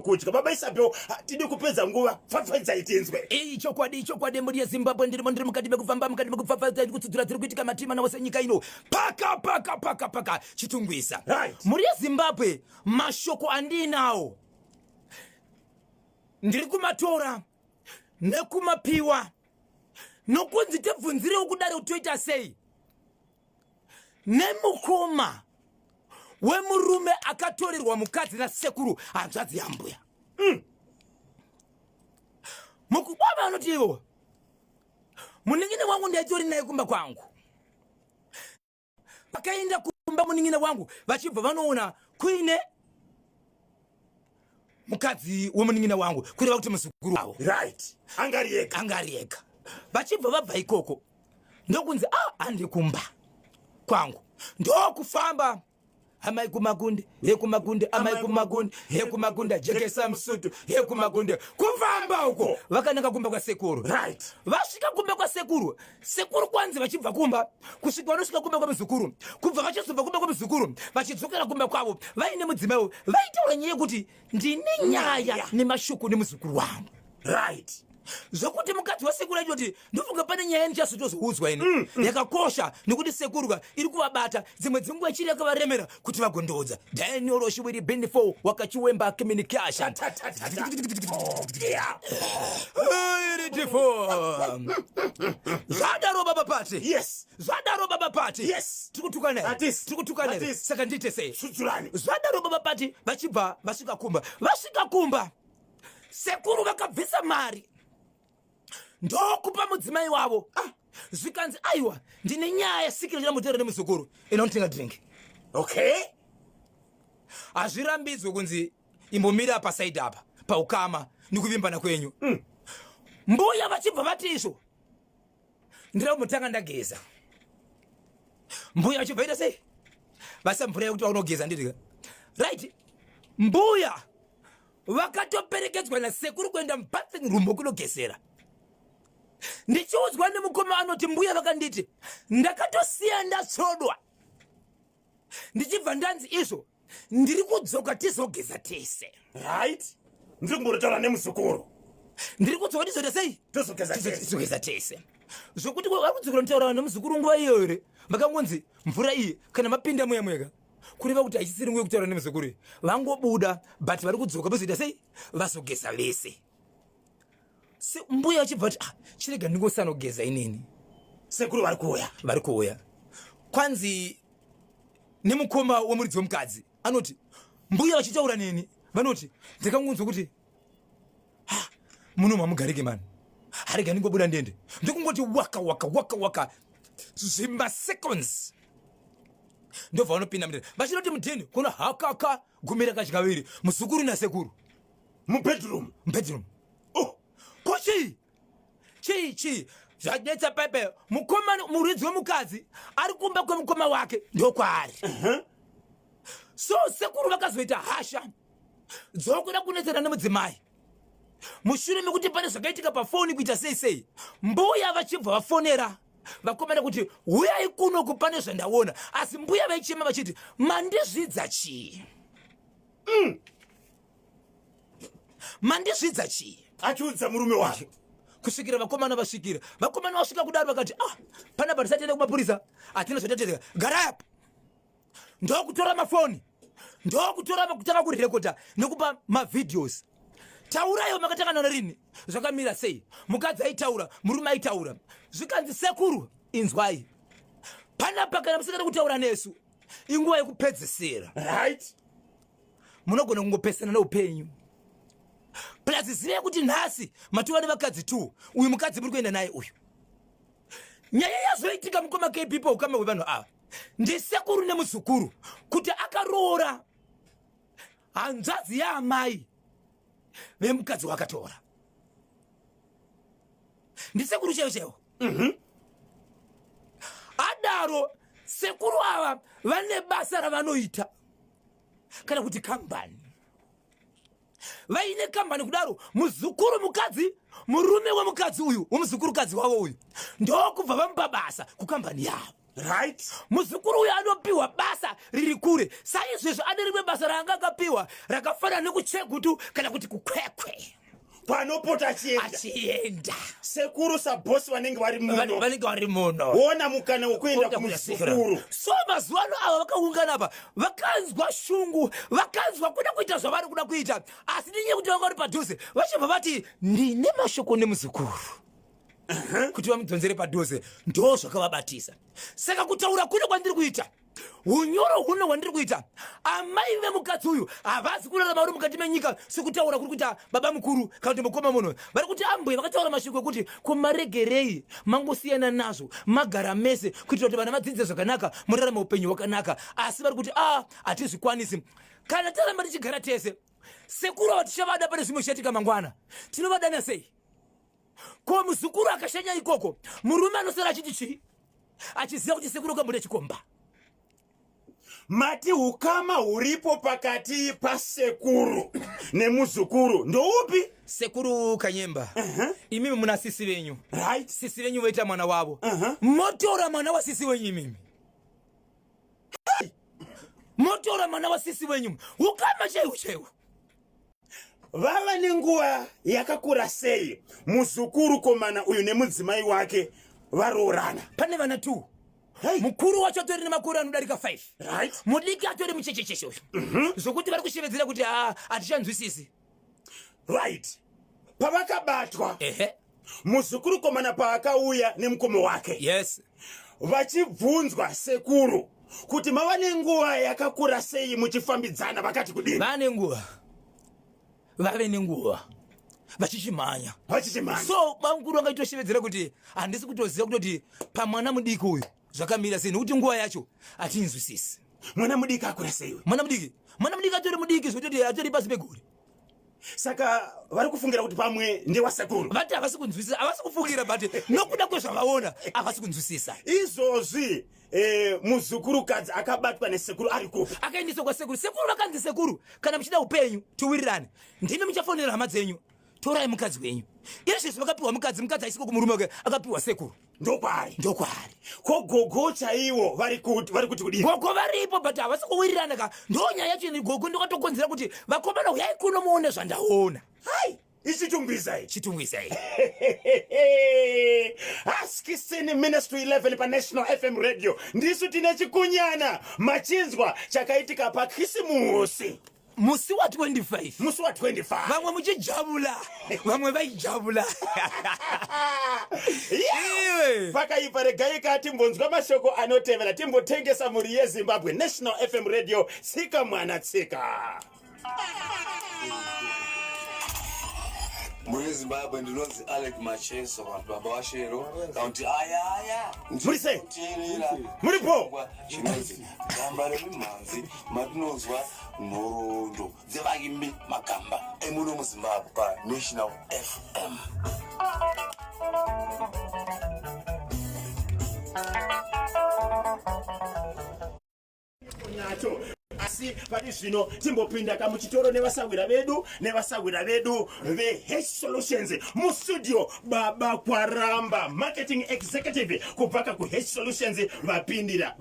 kudya. Baba Isabel, hatidi kupedza nguva, pfapfadzai tinzwe. Ichokwadi, ichokwadi, mhuri yeZimbabwe, ndirimo, ndiri mukati mekufamba, mukati mekupfapfadza, kutsudzura dziri kuitika matima nawo senyika ino. Paka, paka, paka, paka, Chitungwiza. Right. Mhuri yeZimbabwe, mashoko andiinawo ndiri kumatora nekumapiwa nokunzi tibvunzirewo kudare kuti toita sei nemukoma wemurume akatorerwa mukadzi nasekuru hanzvadzi yambuya. Mukubaba anoti ivo munin'ina wangu ndaitori naye kumba kwangu. Vakaenda kumba munin'ina wangu vachibva vanoona kuine mukadzi wemunin'ina wangu, kureva kuti muzukuru wavo. Right, angari ega. Angari ega. Vachibva vabva ikoko ndokunzi a handi kumba kwangu, ndokufamba amai kumakunde, hekumakunde, amai kumakunde, hekumakunde, jekesa musutu, hekumakunde, kufamba uko vakananga kumba kwasekuru. Vasvika kumba kwasekuru, sekuru kwanzi vachibva kumba kusvika vanosvika kumba kwemuzukuru, kubva vachizobva kumba kwemuzukuru vachidzokera kumba kwavo vaine mudzimai wavo, vaitaura nyaya yekuti ndine nyaya nemashoko nemuzukuru wangu. Zvokuti mukadzi wasekuru aitoti ndofunga pane nyaya ndichazotozoudzwa ini yakakosha, nekuti sekuru iri kuvabata dzimwe dzenguva ichiri yakavaremera kuti vagondoudza. Daniel Oshiwiri Benefo wakachiwemba communication. Yeah. Beautiful. Zvadaro baba Pati. Yes. Zvadaro baba Pati. Yes. Tiri kutukana here? Hatisi. Tiri kutukana here? Hatisi. Saka ndiite sei? Sudzuranai. Zvadaro baba Pati, vachibva vasvika kumba, vasvika kumba sekuru vakabvisa mari ndokupa mudzimai wavo. Ah, zvikanzi aiwa, ndine nyaya sikiro china nemuzukuru, inotenga drink. Hazvirambidzwe kunzi imbomira pasaidi apa paukama nekuvimbana kwenyu. Mbuya vachibva vati izvo ndira kumbotanga ndageza. Mbuya vachibva ita sei, vasa mvura yekuti vaunogeza ndidya. Right, mbuya vakatoperekedzwa nasekuru kuenda mubathing room kunogezera. Ndichiudzwa nemukoma anoti mbuya vakanditi ndakatosiya ndatsvodwa, ndichibva ndanzi izvo ndiri kudzoka tizogeza tese. Right, ndiri kumbototaura nemuzukuru. Ndiri kudzoka tizoita sei? Tozogeza tese. Tizogeza tese. Zvokuti vari kudzokera nitaura nemuzukuru nguva iyoyo here, vakangonzi mvura iyi kana mapinda muya mwega, kureva kuti haichisiri nguva yekutaura nemuzukuru iyi. Vangobuda but vari kudzoka vazoita sei, vazogeza vese. Mbuya vachibva kuti ah, chirega ndingosanogeza inini. Sekuru vari kuuya. Vari kuuya. Kwanzi nemukoma wemuridzi wemukadzi anoti mbuya vachitaura neni vanoti ndakangonzwa kuti ha, muno mamugarike mani, harega ndingobuda ndiende. Ndokungoti waka waka waka waka zvimaseconds ndobva vanopinda mudheni. Vachinoti mudheni kuna hakaka gumi rakadyaviri muzukuru nasekuru. Mubedroom. Mubedroom. Oh. Ko chii chii chii zvanetsa pepe? Mukoma muridzi wemukadzi ari kumba kwemukoma wake ndokwaari. So sekuru vakazoita hasha dzokuda kunetsana nemudzimai mushure mekuti pane zvakaitika pafoni kuita sei sei. Mbuya vachibva vafonera vakomana kuti huyai kunoku, pane zvandaona. Asi mbuya vaichema vachiti mandizvidza chii? Mandizvidza chii? Achiudza murume wake. Kusvikira vakomana vasvikira, vakomana vasvika kudaro vakati ah, panapa tisatienda kumapurisa, hatina zvatatendeka, garai apa. Ndokutora mafoni, ndokutora kutanga kurekodha nekupa mavideos. Tauraiwo, makatangana narini, zvakamira sei? Mukadzi aitaura, murume aitaura. Zvikanzi sekuru inzwai panapa, kana musingada kutaura nesu inguva yekupedzisira. Munogona kungopesana neupenyu. Plus zivai kuti nhasi matova nevakadzi t uyu mukadzi muri kuenda naye uyu. Nyaya yazoitika mukoma kp paukama hwevanhu ava ndisekuru nemuzukuru kuti akaroora hanzvadzi yaamai vemukadzi wakatora, ndisekuru chaivo chaivo. Adaro sekuru ava vane basa ravanoita kana kuti kambani, vaine kambani kudaro. Muzukuru mukadzi, murume wemukadzi uyu wemuzukurukadzi wavo uyu, ndokubva vamupa basa kukambani yavo. Right. Muzukuru uyo anopiwa basa riri kure. Saizvezvo ane rimwe basa raanga akapiwa rakafanana nekuChegutu kana kuti kuKwekwe. Panopota achienda. Achienda. Sekuru sabhosi vanenge vari muno. Vanenge vari muno. Wona mukana wekuenda kumuzukuru. So mazuva ano ava vakaungana apa vakanzwa shungu, vakanzwa kuda kuita zvavari kuda kuita, asi nenyaya yekuti vanga vari padhuze vachibva vati ndine mashoko nemuzukuru. Kuti vamudzonzere padhuze, ndo zvakavabatisa. Saka kutaura kuno kwandiri kuita, unyoro huno hwandiri kuita, amai vemukadzi uyu havazi kurarama uri mukati menyika sekutaura kuri kuita baba mukuru kana kuti mukoma munhu. Vari kuti ambuya vakataura mashoko ekuti kumaregerei mangosiyana nazvo, magara mese kuitira kuti vana vadzidze zvakanaka, murarame upenyu hwakanaka. Asi vari kuti a hatizvikwanisi kana taramba tichigara tese. Sekuru ava tichavada pane zvimwe zvichaitika mangwana, tinovadana sei? Ko muzukuru akashanya ikoko, murume anosara achiti chii, achiziva kuti sekuru kambuda chikomba? Mati ukama huripo pakati pasekuru nemuzukuru ndoupi? Sekuru Kanyemba, imimi muna sisi venyu. Right. Sisi venyu voita mwana wavo. Motora mwana wasisi wenyu imimi. Motora mwana wasisi wenyu. Ukama chaiwo chaiwo. Vava nenguva yakakura sei muzukuru komana uyu nemudzimai wake varoorana? Pane vana 2. Hey. Mukuru wacho atori nemakore anodarika 5. Right. Mudiki atori muchechecheshe uyu. Zvokuti vari kushevedzera kuti hatichanzwisisi. Right. Pavakabatwa, Ehe. muzukuru komana paakauya nemukoma wake. Yes. Vachibvunzwa sekuru kuti mava nenguva yakakura sei muchifambidzana, vakati kudini? Vane nguva. Vave nenguva vachichimhanya. Vachichimhanya. So bamukuru vangaitoshevedzera kuti handisi kutoziva kutoti pamwana mudiki uyu zvakamira sei, nekuti nguva yacho hatinzwisisi. Mwana mudiki akura sei uyu? Mwana mudiki. Mwana mudiki atori mudiki zvekutoti atori pasi pegore. Saka vari kufungira kuti pamwe ndewasekuru. Vati havasi kunzwisisa, havasi kufungira, but nokuda kwezvavaona havasi kunzwisisa. Izvozvi muzukurukadzi akabatwa nesekuru ari kupi? Akaendeswa kwasekuru. Sekuru vakanzi, sekuru, kana muchida upenyu tiwirirane, ndimi muchafonera hama dzenyu, torai mukadzi wenyu. Izvezvi vakapiwa mukadzi, mukadzi aisiko kumurume wake, akapiwa sekuru. Ndokwaari. Ndokwaari. Ko gogo chaiwo vari kuti kudini? Gogo varipo but havasi kuwirirana ka. Ndo nyaya yacho ini gogo ndokatokonzera kuti vakomana huyai kuno muone zvandaona. Hai, ichitungwiza iyi. Chitungwiza iyi. Askisini Ministry 11 pa National FM Radio. Ndisu tine chikunyana machinzwa chakaitika pa Kisimusi. Musi wa 25. Musi wa 25. Vamwe muchijabula, vamwe vaijabula. Iwe. Pakaipa, regai ka timbonzwa mashoko anotevera, timbotengesa mhuri yeZimbabwe. National FM Radio, tsika mwana tsika. Mhuri yeZimbabwe, ndinonzi Alec Macheso, vanhu baba vaShero, kana kuti ayaya. Muri sei? Ndinoteerera Muripo? chirongwa chinonzi Gamba Remimhanzi, matinonzwa nhoroondo dzevaimbi magamba emuno muZimbabwe paNational FM. Nacho. Asi pari zvino timbopinda kamuchitoro nevasahwira vedu, nevasahwira vedu veH Solutions. Mustudio Baba Kwaramba, marketing executive kubva kuH Solutions, vapindira.